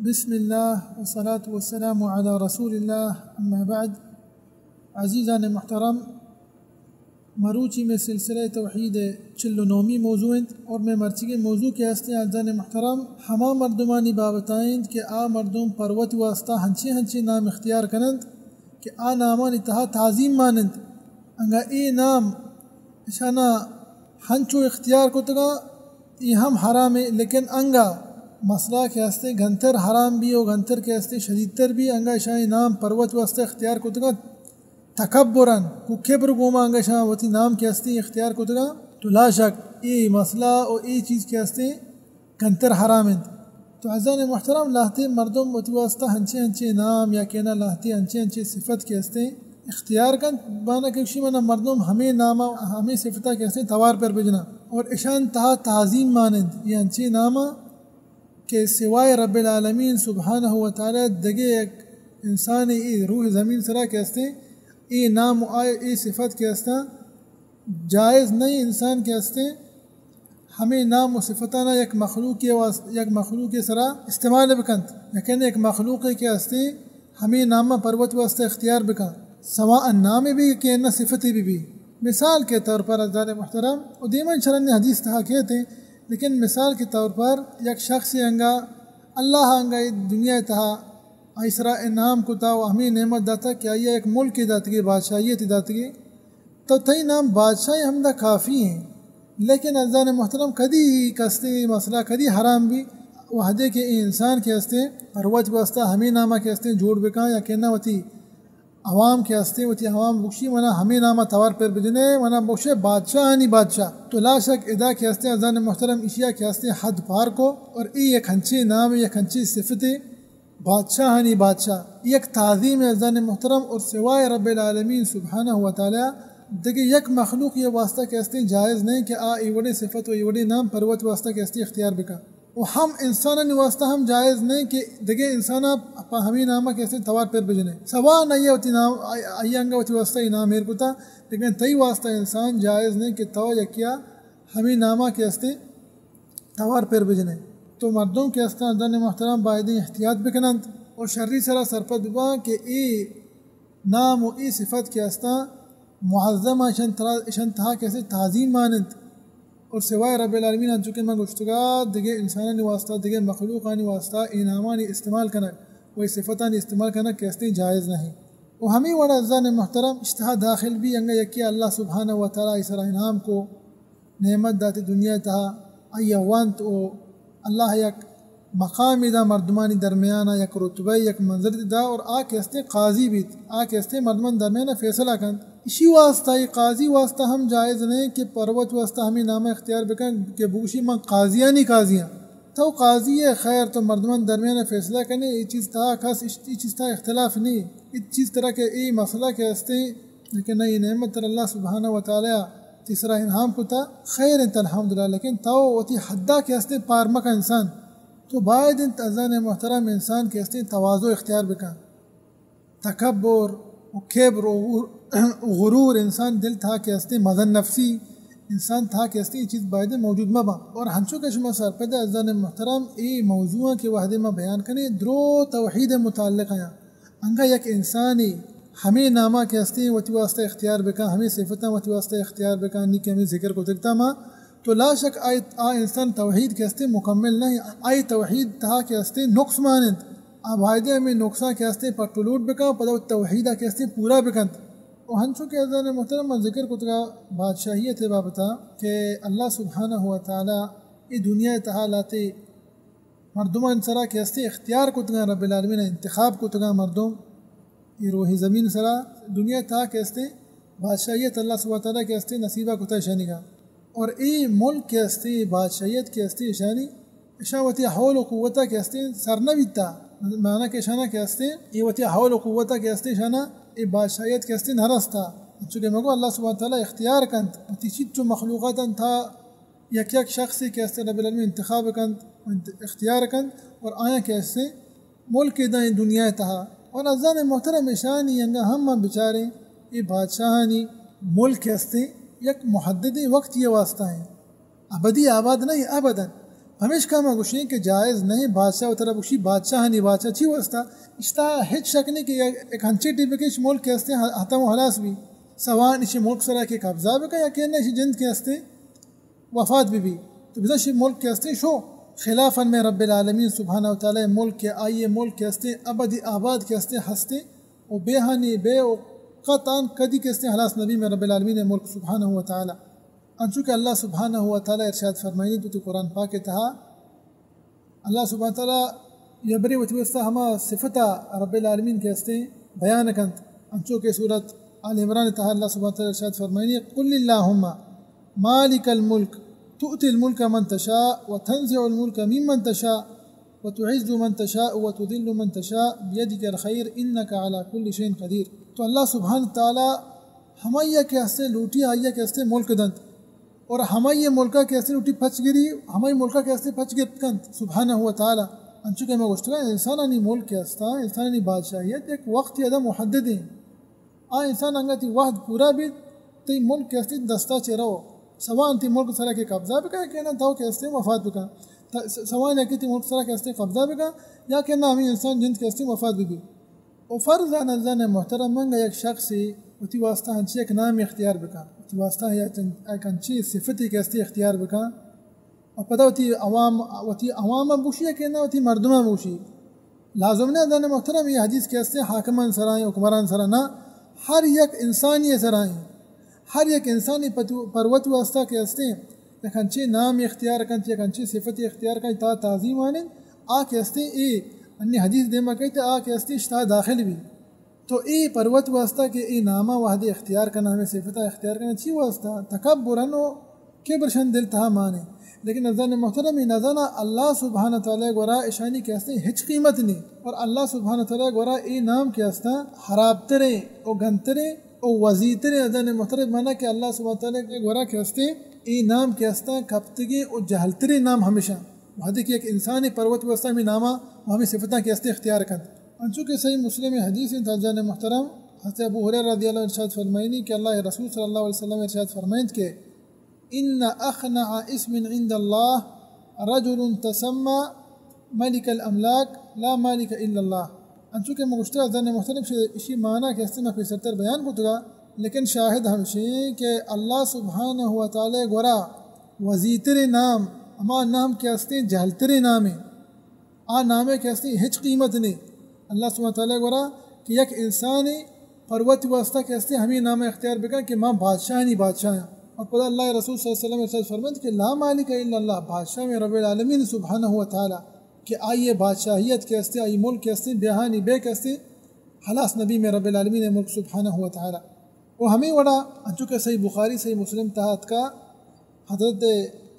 بسم اللہ والصلاة والسلام علی رسول اللہ، اما بعد۔ عزیزان محترم، مروچی میں سلسلہ توحید چل و نومی موضوع انت، اور میں مرچیگیں موضوع کہ ہستیں عزیزان محترم ہما مردمانی بابت انت کہ آ مردم پروت واسطہ ہنچے ہنچے نام اختیار کننت کہ آ نامانی تہا تعظیم ماننت۔ انگا اے نام اشانا ہنچو اختیار کتگا، اے ہم حرام ہے، لیکن انگا مسئلہ کہ ہستیں گھنتر حرام بھی و گھنتر کہ ہستیں شدیدتر بھی، انگا اشاں اے نام پروت واسطہ اختیار کتگا تکبرن، کو کبر گوما انگا اشاں وتی نام کہ ہستیں اختیار کتگا، تو لا شک اے مسئلہ و اے چیز کہ ہستیں گھنتر حرام انت۔ تو عزیزان محترم، لہتے مردم وتی واسطہ ہنچے ہنچے نام یا کہ نا لہتے ہنچے ہنچے صفت کہ ہستیں اختیار کنت، بانا کہ گوشی منا مردم ہمے ناما ہمے صفتا کہ ہستیں توار پر بجنا اور اشان تہا تعظیم مانند، یہ ہنچے ناما کہ سوائے رب العالمین سبحانہ و تعالی دگہ یک انسان اے روح زمین سرا کہ ہستیں اے نام و آ اے صفت کہ ہستاں جائز نہیں انسان کہ ہستیں ہمے نام و صفتانا یک مخلوق واست-، یک مخلوق سرا استعمال بکنت، لیکن یک مخلوق کہ ہستیں ہمے ناما پروت واسطہ اختیار بکن، سواء نام بھی کہ نہ صفت بھی بھی۔ مثال کے طور پر عزیزان محترم، و دیما انشاءاللہ حدیث تہا کہتے ہیں، لیکن مثال کے طور پر یک شخص انگا اللہ انگا دنیا تہا آئی سرا انعام کتا و ہمے نعمت داتا کہ آئی یک ملک داتگی، بادشاہیت داتگی، تو تئی نام بادشاہ ہمدا کافی ہیں۔ لیکن عزیزان محترم، کدی کستے مسئلہ کدی حرام بھی؟ وہدے کہ اے انسان کہ ہستیں پروت واسطہ ہمے ناما کہ ہستیں جوڑ بکن یا کہ نہ وتی عوام کہ ہستیں وتی عوام بخشی منا ہمے ناما توار پر بجنے، منا بخشے بادشاہانی بادشاہ۔ تو لا شک ادا کہ ہستیں عزیزان محترم اشیا کہ ہستیں حد پار کو اور اے یک ہنچے نام، یک ہنچے صفتے بادشاہانی بادشاہ، یک تعظیم عزیزان محترم، اور سوائے رب العالمین سبحانہ و تعالی دگہ یک مخلوق یہ واسطہ کہ ہستیں جائز نہیں کہ آ اے وڑیں صفت و اے وڑیں نام پروت واسطہ کہ ہستیں اختیار بکا۔ و ہم انسانانی واسطہ ہم جائز نہیں کہ دگہ انسانا پہ ہمیں ناما کہ ہستیں توار پر بجنے۔ سواء نہ یہ وتی نام، آئی، آئی انگا وتی واسطہ یہ نام ایر کتا، لیکن تئی واسطہ انسان جائز نہیں کہ تو یکیا ہمیں ناما کہ ہستیں توار پر بجنے۔ تو مردم کہ ہستاں عزیزان محترم بایدیں احتیاط بکننت اور شری سرا سرپد بباں کہ اے نام و اے صفت کہ ہستاں معظم اشن ترا-، اشن تہا کہ ہستیں تعظیم ماننت اور سوائے رب العالمین انچو کہ من گوشتگا دگہ انسانانی واسطہ، دگہ مخلوقانی واسطہ اے نامانی استعمال کنگ و اے صفتانی استعمال کنگ کہ ہستیں جائز نہیں۔ و ہمیں وڑا عزیزان محترم اشتہا داخل بھی انگا یکی اللہ سبحانہ و تعالی ای سرا انعام کو نعمت داتی دنیا تہا، آئی ء وانت و اللہ یک مقامی دا مردمانی درمیان ء، یک رتبہ، یک منزلت دا اور آ کہ ہستیں قاضی بیت، آ کہ ہستیں مردمان درمیان ء فیصلہ کنت۔ اشی واسطہ، ای قاضی واسطہ ہم جائز نہیں کہ پروت واسطہ ہمیں نام اختیار بکن کہ بگوشی من قاضیانی قاضیاں۔ تو قاضی ئے، خیر، تو مردمان درمیان ء فیصلہ کنے، ای چیز تہا کس اش-، ای چیز تہا اختلاف نہیں۔ ای چیز ترا کہ ای مسئلہ کہ ہستیں، لیکن ای نعمت تر اللہ سبحانہ و تعالی تیسرا انعام کتا، خیر انت الحمدللہ، لیکن تو وتی حدا کہ ہستیں پار مکن انسان۔ تو باید انت عزیزان محترم انسان کہ ہستیں تواضع اختیار بکن۔ تکبر و کبر و غر-، و غرور انسان دل تہا کہ ہستیں، مزن نفسی انسان تہا کہ ہستیں، ای چیز باید موجود مباں۔ اور ہنچو کہ شما سرپد عزیزان محترم، ای موضوع کہ وہدے ما بیان کنیں، درو توحید متعلق ہیں۔ انگا یک انسانی ہمیں ناما کہ ہستیں وتی واسطہ اختیار بکن، ہمیں صفتاں وتی واسطہ اختیار بکن، نی کہ ہمیں ذکر کو تکتا ما، تو لا شک آئی، آ انسان توحید کہ ہستیں مکمل نہیں، آئی توحید تہا کہ ہستیں نقص ماننت۔ آ بایدیں ہمیں نقصاں کہ ہستیں پٹ و لوٹ بکن، پدا وتی توحیدا کہ ہستیں پورا بکنت۔ و ہنچو کہ عزیزان محترم من ذکر کتگا بادشاہیت بابتا کہ اللہ سبحانہ و تعالی ای دنیا تہا لاتے مردمان سرا کہ ہستیں اختیار کتگاں، رب العالمین انتخاب کتگاں مردم ای روح زمین سرا، دنیا تہا کہ ہستیں بادشاہیت اللہ سبحانہ و تعالی کہ ہستیں نصیبہ کتا اشانیگا۔ اور ای ملک کہ ہستیں، بادشاہیت کہ ہستیں اشانی، اشان وتی حول و قوتا کہ ہستیں سر نہ بیتا، معنی کہ اشانا کہ ہستیں ای وتی حول و قوتا کہ ہستیں اشانا ای بادشاہیت کہ ہستیں نہ رستا۔ چونکہ مگو اللہ سبحانہ و تعالی اختیار کنت وتی چیچو مخلوقاتاں تہا یک یک شخصے کہ ہستیں رب العالمین انتخاب کنت، انت-، اختیار کنت اور آیاں کہ ہستیں ملک دائیں دنیا تہا۔ اور عزیزان محترم اشانی انگا ہم من بچاریں، اے بادشاہانی ملک ہستیں یک محددیں وقت یہ واسطہ ہیں، ابدی آباد نہیں، ابداً۔ ہمیشکا ما گوشیں کہ جائز نہیں، بادشاہ وترا بگوشی بادشاہانی بادشاہ، چی واسطہ؟ اشتا ہچ شک نہیں کہ یک، یک ہنچے ٹیمے کہ اش ملک کہ ہستیں ہ-، ختم و خلاص بی، سوان اش ملک سرا کہ قبضہ بکا یا کہ نہ اش جند کہ ہستیں وفات بہ بی، تو بزاں شی ملک کہ ہستیں شو خلافاً میں رب العالمین سبحانہ و تعالی ملک کہ آئی ملک کہ ہستیں ابدی آباد کہ ہستیں ہستیں و بے ہانی بے و قطعاً کدی کہ ہستیں خلاص نبی میں رب العالمین ملک سبحانہ و تعالی۔ انچو کہ اللہ سبحانہ و تعالی ارشاد فرمائنی تو قرآن پاک تہا، اللہ سبحانہ تعالی یا برے وتی واسطہ ہما صفتا رب العالمین کہ ہستیں بیان کنت، انچو کہ سورت آل عمران تہا اللہ سبحانہ تعالی ارشاد فرمائنی، قل اللهم مالک الملک تؤتی الملک من تشاء وتنزع الملک ممن تشاء وتعز من تشاء وتذل من تشاء بيدك الخير إنك على كل شيء قدير۔ تو اللہ سبحانہ تعالی ہمائی کہ ہستیں لوٹی آئی کہ ہستیں ملک دنت اور ہمائی ملکا کہ ہستیں لوٹی پچ گری، ہمائی ملکا کہ ہستیں پچ گپت کنت سبحانہ و تعالی۔ انچو کہ ما گوشتگا انسانانی ملک کہ ہستا، انسانانی بادشاہیت یک وقت ادا محدد ہیں۔ آ انسان انگا تی وحد پورا بیت، تی ملک کہ ہستیں دستا چہ رو۔ سوان تی ملک سرا کہ قبضہ بکا کہ نہ تو کہ ہستیں وفات بکا۔ ت-، س-، سوان یا کہ تی ملک سرا کہ ہستیں قبضہ بکا یا کہ نہ ہمیں انسان جند کہ ہستیں وفات بہ بی۔ و فرض نزان محترم منگا یک شخصی وتی واسطہ ہنچی یک نام اختیار بکا، وتی واسطہ یا چن-، یک ہنچی صفتی کہ ہستیں اختیار بکا۔ و پدا وتی عوام، وتی عوام بوشی کہ نہ وتی مردمان بوشی۔ لازم نہ دان محترم یہ حدیث کہ ہستیں حاکمان سرائیں، حکمران سرا نہ، ہر یک انسانی سرائیں، ہر یک انسانی پتو-، پروت واسطہ کہ ہستیں، یک انچیں نام اختیار کنت، یک انچیں صفت اختیار کنت، تا تعظیم آنند، آ کہ ہستیں اے، انی حدیث دیما کہتے آ کہ ہستیں اشتا داخل بی۔ تو اے پروت واسطہ کہ اے ناما وحدے اختیار کنا، ہمیں صفتا اختیار کنا، چی واسطہ؟ تکبرن و کبر شان دل تہا مانے۔ لیکن عزیزان محترم، اے نزانا اللہ سبحانہ تعالی گورا اشانی کہ ہستیں ہچ قیمت نہیں۔ اور اللہ سبحانہ تعالی گورا اے نام کہ ہستاں خرابتریں و گنتریں و وزیتریں۔ عزیزان محترم، مانا کہ اللہ سبحانہ تعالی گورا کہ ہستیں اے نام کہ ہستاں کپتگیں و جہلتریں نام ہمیشاں۔ وہدے کہ یک انسانے پروت واسطہ ہمیں ناما و ہمیں صفتاں کہ ہستیں اختیار کنت۔ انچو کہ صحیح مسلم حدیث انت، عزیزان محترم، حضرت ابو ہریرہ رضی اللہ عنہ ارشاد فرمائنی کہ اللہ رسول صلی اللہ علیہ وسلم ارشاد فرمائنت کہ ان اخنع اسم عند اللہ رجل تسمى ملك الاملاك لا مالك الا اللہ۔ انچو کہ مگوشتہ عزیزان محترم، ش-، اشی معنی کہ ہستیں ما پیسرتر بیان کتگا، لیکن شاہد ہمشیں کہ اللہ سبحانہ و تعالی گورا وزیتریں نام، ہما نام کہ ہستیں جہلتریں نامیں، آ نامے کہ ہستیں ہچ قیمت نہیں۔ اللہ سبحانہ تعالی گورا کہ یک انسانے پروت واسطہ کہ ہستیں ہمیں نام اختیار بکن کہ ما بادشاہانی بادشاہ ہیں۔ اور پدا اللہ رسول صلی اللہ علیہ وسلم ارشاد فرمائنت کہ لا مالک الا اللہ، بادشاہ میں رب العالمین سبحانہ و تعالی کہ آئی بادشاہیت کہ ہستیں، آئی ملک کہ ہستیں، بیہانی بے کہ ہستیں، خلاص نبی میں رب العالمین ملک سبحانہ و تعالی۔ و ہمیں وڑا انچو کہ صحیح بخاری، صحیح مسلم تہا اتکا، حضرت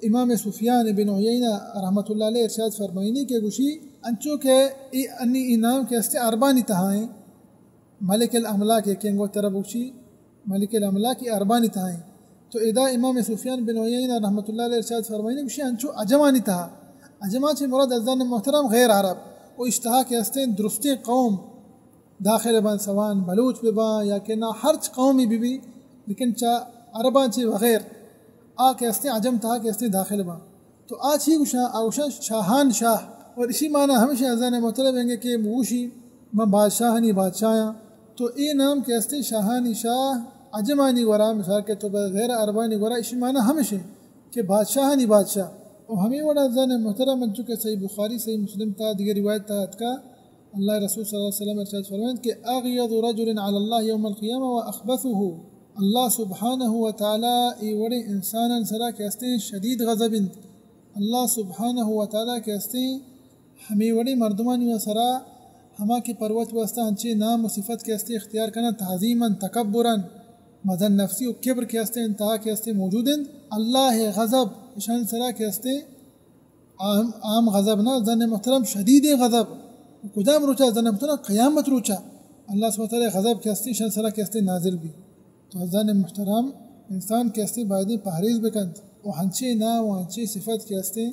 امام سفیان بن عیینہ رحمۃ اللہ علیہ ارشاد فرمائنی کہ گوشی، انچو کہ اے انی اے نام کہ ہستیں عربانی تہا ہیں، ملک الاملاک، یکیں گو ترا بوشی ملک الاملاک، اے عربانی تہا ہیں۔ تو ادا امام سفیان بن عیینہ رحمۃ اللہ علیہ ارشاد فرمائنی گوشی، انچو عجمانی تہا، عجمان چہ مراد عزیزان محترم غیر عرب، و اشتہا کہ ہستیں درستیں قوم داخل بان، سوان بلوچ ببان یا کہ نہ ہرچ قومی ببی، لیکن چا عربان چہ بغیر آ کہ ہستیں عجم تہا کہ ہستیں داخل بان۔ تو آ چی گوشاں؟ آ گوشاں شاہان شاہ۔ اور اشی معنی ہمیشہ عزیزان محترم انگے کہ بگوشی من بادشاہانی بادشاہاں۔ تو اے نام کہ ہستیں شاہانی شاہ عجمانی گورا، مثال کہ تو بغیر عربانی گورا، اشی معنی ہمیشہ کہ بادشاہانی بادشاہ۔ و ہمیں وڑا عزیزان محترم انچو کہ صحیح بخاری، صحیح مسلم تا دیگر روایت تا اتکا، اللہ رسول صلی اللہ علیہ وسلم ارشاد فرمائنت کہ اغیظ رجل علی اللہ یوم القیامہ و اخبثہ، اللہ سبحانہ و تعالی اے وڑیں انسانان سرا کہ ہستیں شدید غضب انت۔ اللہ سبحانہ و تعالی کہ ہستیں ہمے وڑیں مردمانی سرا ہما کہ پروت واسطہ انچیں نام و صفت کہ ہستیں اختیار کنن، تعظیماً، تکبراً، مزن نفسی و کبر کہ ہستیں انتہا کہ ہستیں موجود انت، اللہ غضب اشان سرا کہ ہستیں عام، عام غضب نہ، عزیزان محترم، شدیدیں غضب۔ کجام روچا عزیزان محترم؟ قیامت روچا اللہ سبحانہ وتعالی غضب کہ ہستیں، شان سرا کہ ہستیں نازل بی۔ تو عزیزان محترم، انسان کہ ہستیں بایدیں پہریز بکنت و ہنچیں نام و ہنچیں صفت کہ ہستیں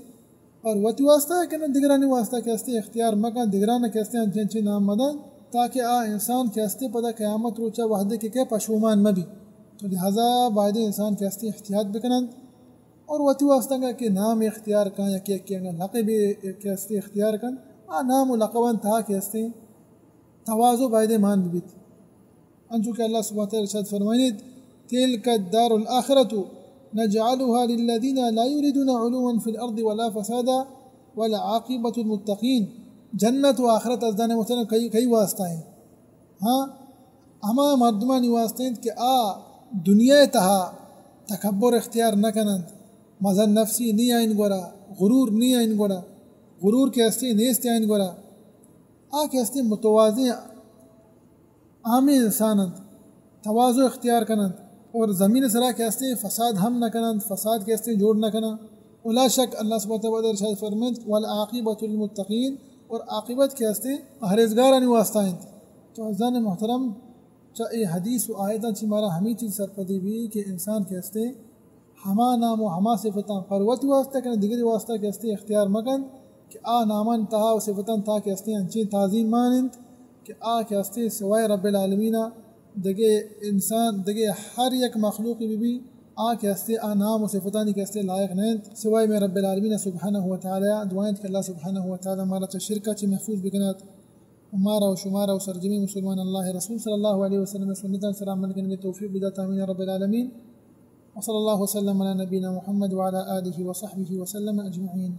پر وتی واسطہ کہ نہ دگرانی واسطہ کہ ہستیں اختیار مکن، دگران کہ ہستیں ہنچیں ہنچیں نام مدن، تاکہ آ انسان کہ ہستیں پدا قیامت روچا وہدے کہ کہ پشومان مبی۔ تو لہذا بایدیں انسان کہ ہستیں احتیاط بکننت۔ اور وتی واسطہ کہ نام اختیار کن، یکی یکی انگا لقب کہ ہستے اختیار کن، آ نام و لقبان تہا کہ ہستے تواضع بایدے مان ببیت۔ انچو کہ اللہ سبحانہ وتعالی ارشاد فرمائنیت: تلك الدار الآخرة نجعلها للذين لا يريدون علوا في الأرض ولا فسادا والعاقبة للمتقين۔ جنت و آخرت عزیزان محترم کئی، کئی واسطہ ہیں؟ ہاں، ہما مردمانی واسطہ انت کہ آ دنیا تہا تکبر اختیار نہ کننت، مزن نفسی نی آئین گورا، غرور نی آئین گورا، غرور کہ ہستے نیست آئین گورا، آ کہ ہستے متواضع عام انسان انت، تواضع اختیار کننت اور زمین سرا کہ ہستے فساد ہم نہ کننت، فساد کہ ہستے جوڑ نہ کننت۔ ولا شک اللہ سبحانہ وتعالی ارشاد فرمائنت: والعاقبة للمتقين، اور عاقبت کہ ہستے پہریزگارانی واسطہ انت۔ تو عزیزان محترم، چہ اے حدیث و آیتاں چی مارا ہمے چیز سرپدی بی کہ انسان کہ ہستے ہما نام و ہما صفتاں پر وتی واسطہ کہ دگری واسطہ کہ ہستے اختیار مکن کہ آ نامان تہا و صفتاں تہا کہ ہستے انچیں تعظیم مان انت کہ آ کہ ہستے سوائے رب العالمین دگہ انسان، دگہ ہر یک مخلوقی بہ بی، آ کہ ہستے آ نام و صفتانی کہ ہستے لائق نہ انت سوائے میں رب العالمین سبحانہ و تعالی۔ دعا انت کہ اللہ سبحانہ و تعالی مارا چہ شرک چی محفوظ بکنات۔ و مارا و شمارا و سرجمیں مسلمان اللہ رسول صلی اللہ علیہ وسلم سنتاں سرا عمل کنگے توفیق بدات، آمین رب العالمین۔ وصلی اللہ وسلم علی نبینا محمد وعلی آلہ وصحبہ وسلم اجمعین۔